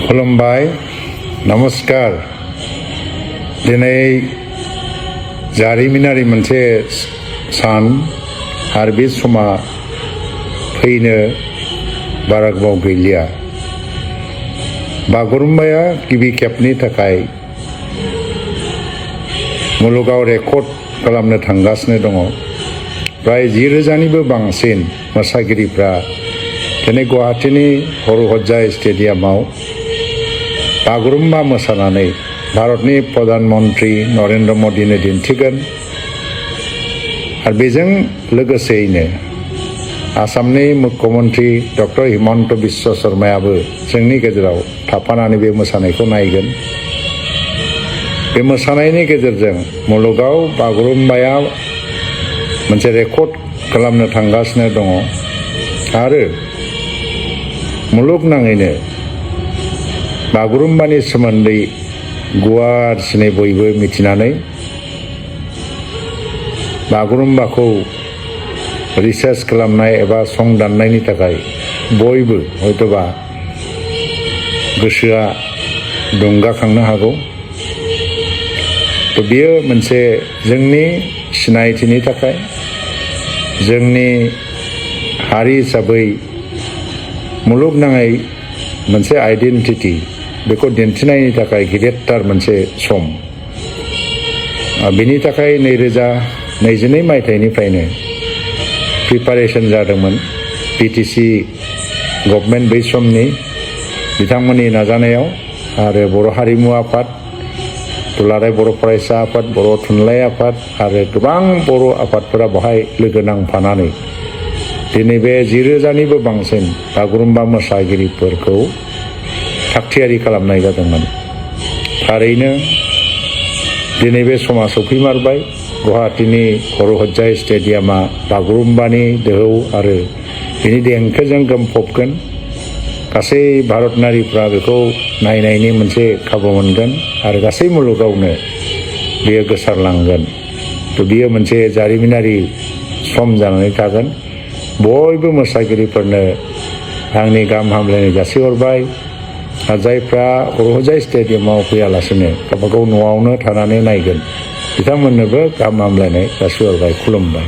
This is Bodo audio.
खुलुमबाय नमस्कार दिनै जारिमिनारि मोनसे सान आरो बे समा फैनो बारा गोबाव गैलिया। बागुरुम्बाया गिबि खेबनि थाखाय मुलुगाव रेकर्ड खालामनो थांगासिनो दङ। प्राय 10,000निबो बांसिन मोसागिरिफ्रा दिनै गुवाहाटीनि हरुहज्जाय स्टेडियामाव बागुरुम्बा मोसानानै भारतनि प्रधान मन्त्रि नरेन्द्र मदिनो दिन्थिगोन। आरो बेजों लोगोसेयैनो आसामनि मुख्यमन्त्रि डक्टर हिमन्त बिश्व शर्मायाबो जोंनि गेजेराव थाफानानै बे मोसानायखौ नायगोन। बे मोसानायनि गेजेरजों मुलुगाव बागुरुम्बाया मोनसे रेकर्ड खालामनो थांगासिनो दङ आरो मुलुगनाङैनो बागुरुम्बानि सोमोन्दै गुवारसिनै बयबो मिथिनानै बागुरुम्बाखौ रिसार्च खालामनाय एबा सं दाननायनि थाखाय बयबो हयतोबा गोसोआ दुंगाखांनो हागौ। तो बियो मोनसे जोंनि सिनायथिनि थाखाय जोंनि हारि हिसाबै मुलुगनाङै मोनसे आइडेन्टिटि बेखौ दिन्थिनायनि थाखाय गिदिरथार मोनसे सम। बेनि थाखाय 2022 मायथाइनिफ्रायनो प्रिपारेसन जादोंमोन। बिटिसि गभर्नमेन्ट बै समनि बिथांमोननि नाजानायाव आरो बर' हारिमु आफाद, दुलाराय बर' फरायसा आफाद, बर' थुनलाइ आफाद आरो गोबां बर' आफादफोरा बेवहाय लोगो नांफानानै दिनै बे 10,000निबो बांसिन बागुरुम्बा मोसागिरिफोरखौ थागथियारि खालामनाय जादोंमोन। थारैनो दिनै बे समा सफैमारबाय। गुवाहाटीनि हरुहज्जाय स्टेडियामा बागुरुम्बानि दोहौ आरो बिनि देंखोजों गोमफबगोन। गासै भारतनारिफ्रा बेखौ नायनायनि मोनसे खाबु मोनगोन आरो गासै मुलुगावनो बेयो गोसारलांगोन। तो बियो मोनसे जारिमिनारि सम जानानै थागोन। बयबो मोसागिरिफोरनो आंनि गाहाम हामलायनाय जासिहरबाय। जायफ्रा हरुहज्जाय स्टेडियामाव फैयालासिनो गावबागाव न'आवनो थानानै नायगोन बिथांमोननोबो गाहाम हामलायनाय जासिहरबाय। खुलुमबाय।